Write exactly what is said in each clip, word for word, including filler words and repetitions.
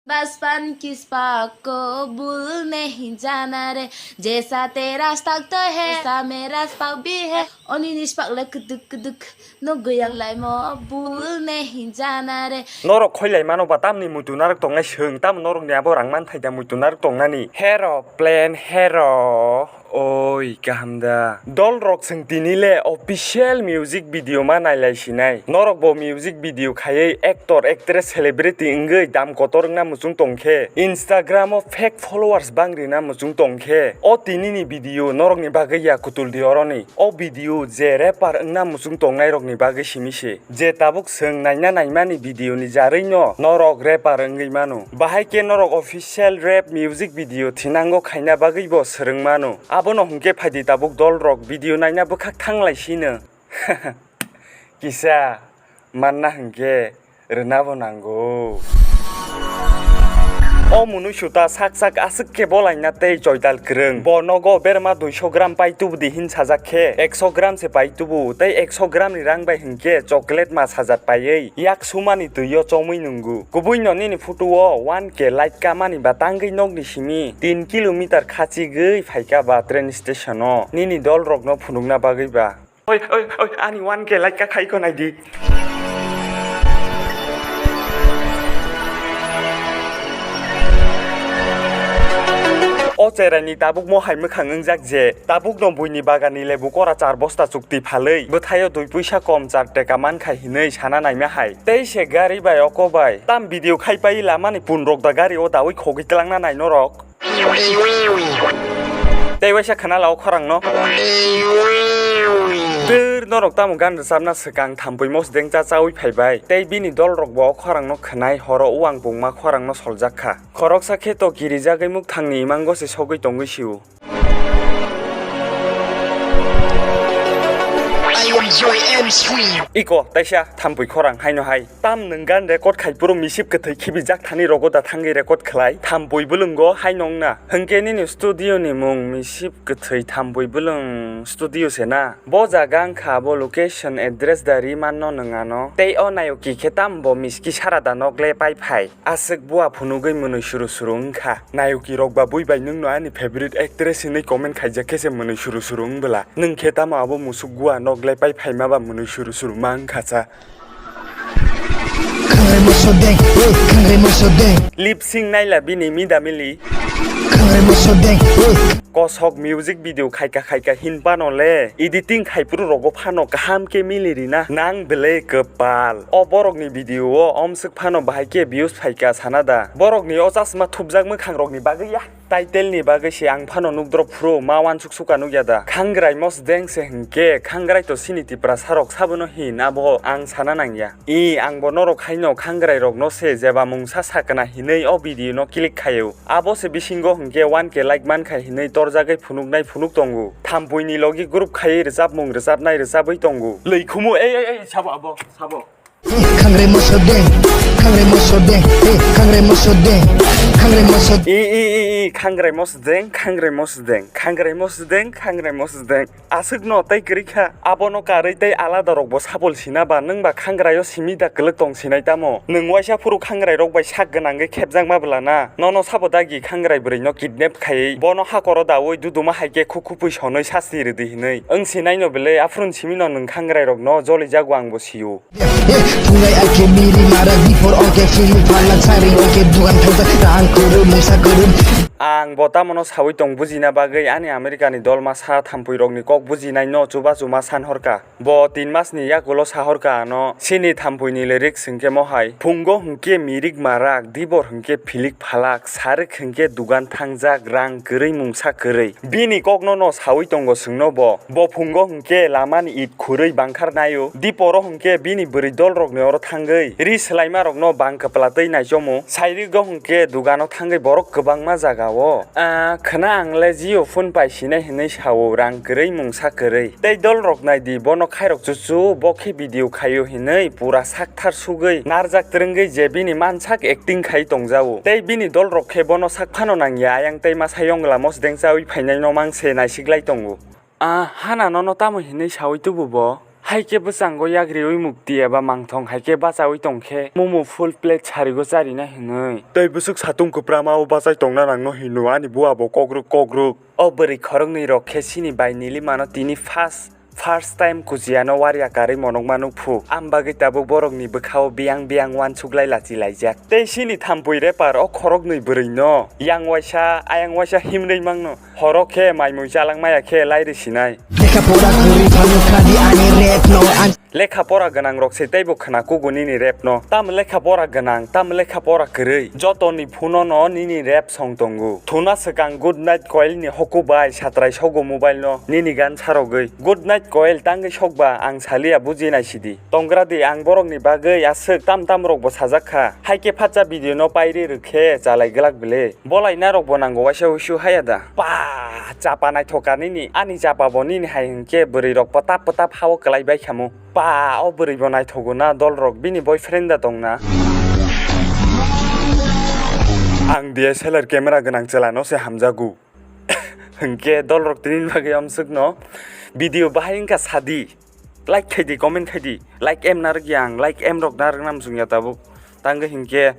बचपन किस पाक को भूल नहीं जाना रे, जैसा तेरा स्पाक तो है, वैसा मेरा स्पाक भी है। Oni ni spak le kwdwk kwdwk no gwyang laimo bul ne hinjana re. Norok khoilai mano ba tamni muitu narwk tongnai swng, tamo norokni abo rang man thaida muitu narwk tongnani? Hero plan hero. Oi, kaham da. Dolrok swng tini le official music video ma nailai sinai. Norok bo music video khaiwi actor, actress, celebrity wngwi dam kotor wngna muchung tongkhe, Instagram o fake followers bang rina muchung tongkhe, o tini ni video norokni bagwi ya kutul di oroni. O video je rapper wngna muchung tongnairokni bagwi simi se. Je tabuk chwng naina naimani video ni jarwino norok rapper wngwi mano. Bahai khe norok official rap music video thinango khaina bagwibo swrwng mano. Abono hwnkhe phaidi tabuk dolrok video naina bwkhak thanglai sino. Kisa manna hwnkhe rwnabo nango. O mwnwi suta sak sak aswk khe bolaina tei choidal kwrwng. Bo nogo berma duiso gram pai tubudi hin sajak khe ekso gram se pai tubu tei ekso gram ni rang bai hwnkhe chocolate mas hajar paiwi yak sumani twio chomwi nwngo. Kubui no nini photo o one K like kamani ba tangwi nokni simi tin kilometer khachigwi phaika ba train station o nini dol rokno phunukna bagwi ba. Oi, oi, oi, ani one K like ka khai ko nai di. O cherai ni tabuk mo hai mwkhang wngjak je, tabuk no buini bagan ni lebu kora char bosta chukti phalwi, bwthaio dui puisa kom char teka man khai hinwi sana naima hai. Tei se gari bai oko bai, tam video khai pai lama ni pun rok da gari o dawi khogwi twlangna nai norok. Tei waisa khna la o khorang no. Tir norok tamo gan rwchapna swkang thampui mosdeng cha chawi phai bai. Tei bini dol rok bo o khorang no khwnai horo uang pungma khorang no soljak kha. Khoroksa khe to kirijagwi mukthang ni imango se sogwi tongwi sio. Iko taisa thampui khorang haino hai. Tam nwng gan record khai phuru misip kwthwi khibijak thani rogo da thangwi record khlai, thampui bwlwngo hai nongna. Hwnkhe nini studio ni mung misip kwthwi thampui bwlwng studio se na? Bo jaga wngkha abo location address da ri manno nwng ano. Tei o nayoki khe tam bo miski sara da nok le pai phai. Aswk bua phunugwi mwnwi suru suru wngkha. Nayoki rok ba bui bai nwngno ani favorite actress hinwi comment khaijak khe se mwnwi suru suru wng bwla. Nwng khe tamo abo musuk gua nok le pai phaima ba mwnwi suru suru ma wngkha cha. Khangrai moso deng, oi, khangrai moso deng. Lip sync naila bini mida mili. Khangrai moso deng, oi. Kosok music video khaika khaika hin phano le editing khai phuru rogo phano kaham khe mili rina nang belai kwpal. O borok ni video o omswk phano bahai khe views phaika sana da. Borok ni o chasma thupjak mwkhang rok ni bagwi ya. Title ni bagwi se ang phano nukdrop phuru ma wansuk suka nukya da. Khangrai mosdeng se hwnkhe khangrai to sini Tiprasa rok sabono hin abo ang sana nangya. I ang bo norok haino khangrai rokno se jeba mungsa sakna hinwi o video no click khaio. Abo se bisingo hwnkhe one K like mankha hinwi torjagwi phunuknai phunuk tongo. Thampui ni logi group khaiwi rwchapmung rwchapnai rwchapwi tongo. Lwikhumu ei ei ei sabo abo sabo. Khangrai moso deng, khangrai moso deng, eh, khangrai moso deng, khangrai moso. I, i, i, i, khangrai moso deng, khangrai moso deng, khangrai moso deng, khangrai moso deng. Aswk no tei kwrwi kha. Abono karwi tei alada rok bo sabol sina ba nwng ba khangrai o simi da kwlwk tong sinai tamo? Nwng waisa phuru khangrai rok bai sak gwnangwi khepjakma bwla na? Nono sabo dagi khangrai bwrwi no kidnap khaiwi bono hakoro dawi duduma hai khe khukhu pui sonwi sasti rwdi hinwi. Wng sinai no belai aphuru simi no nwng khangrai rok no jolijago ang bo sio. Phungai ake miri mara before oke feeling phala chari oke dugan thangsa rang kuru mungsa kuru. Ang bo tamono sawi tong bujina bagwi ani America ni dolma sa thampui rokni kok bujinai no chuba chuma san horka. Bo tin mas ni yakulo sa horka ano sini thampui ni lyrics hwnkhe mohai phungo hwnkhe mirik marak dibor hwnkhe philik phalak sarik hwnkhe dugan thangjak rang kwrwi mungsa kwrwi. Bini kokno no sawi tongo chwngno bo. Bo phungo hwnkhe lamani it khurwi bangkhar naio. Diporo hwnkhe bini bwrwi dolrokni oro thangwi ri swlaimarokno bang kwpla twi naichomo. Sairigo hwnkhe dugano thangwi borok kwbangma jagao. Ah, khwna ang le Jio phone pai sinai hinwi sao, rang kwrwi mungsa kwrwi. Tei dolrok naidi, bono khairok chuchu, bo khe video khaio hinwi pura sakthar sugwi narjak twrwngwi je bini mansak acting khai tongjao. Tei bini dolrok khe bono sak phano nangya, ayang tei masa yongla mosdeng chawi phainai no mang se naisiklai tongo. Ah, hana nono tamo hinwi sawi tubu bo? Hai khe bwskango yak riwi mukti eba mangthong hai khe bachaui tong khe momo full plate sarigo charina hinwi. Tei bwswk satung kwprama o bachai tongna nangno hino ani bua bo kokrwk kokrwk. O bwrwi khoroknwi rok khe chini bai Nilimano tini first, first time kuchiano warya karwi monokma nukphu. Am bagwi tabuk borokni bwkhao biyang biyang uansuk lai lachi laijak. Tei chini thampui rapper o khoroknwi bwrwino yang waisa ayang waisa himrwi mangno. Horo khe maimui chalangmaya khe lairi sinai. Lekha pora kwrwi phano khadi ani rap no ang. Lekha pora gwnang rok se teibo khna kugo nini rap no. Tamo lekha pora gwnang, tamo lekha pora kwrwi. Jotoni phuno no nini rap song tongo. Thuna swkang Good Night Koel ni hoku bai satrai sogo mobile no nini gan sarogwi. Good Night Koel tangwi sokba ang saliya buji nai sidi. Tongra di ang borok ni bagwi aswk tam tam rok bo sajak kha. Hai khe phatsa video no pairi rwkhe chalai glak bile. Bolai narok bo nango waisa uisu haya da. Pa chapa naithoka nini, ani chapa bo nini hai hinkhe bwrwi rok pwtap pwtap hao kwlai bai khamu. Pa o bwrwi bo naithogo na dol rok bini boyfriend da tong na. Ang D S L R camera gwnang chwla no se hamjago. Hinkhe dol rok tini bagwi amswk no video bahai wngkha sadi. Like khai di, comment khai di. Like em narwk ya ang, like em rok narwk nam chwng ya tabuk. Tangwi hinkhe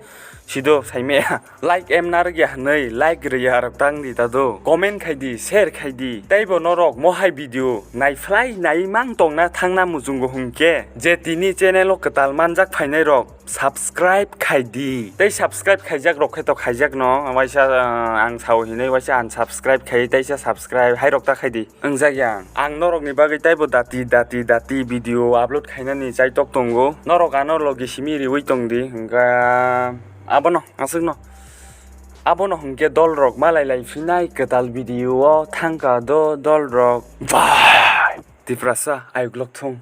sido saimaya. Like em narwk ya hwnwi, like rwya rok tang di tado. Comment khai di, share khai di. Teibo norok mohai video naiphlai nai mang tongna thangna muchungo hwnkhe je tini channel o kwtal manjak phainai rok subscribe khai di. Tei subscribe khaijak rok khe to khaijak no, waisa, uh, ang sao hinwi waisa unsubscribe khai, teisa subscribe hai rok ta khai di. Wngjak ya, ang norokni bagwi teibo dati, dati, dati video upload khainani chaitok tongo. Norok ano logi simi riwi tong di, hwnkha abono, aswkno. Abono hwnkhe dolrok malai lai phinai kwtal video o thangka do dolrok. Bye! Tiprasa, ayuk lok thung.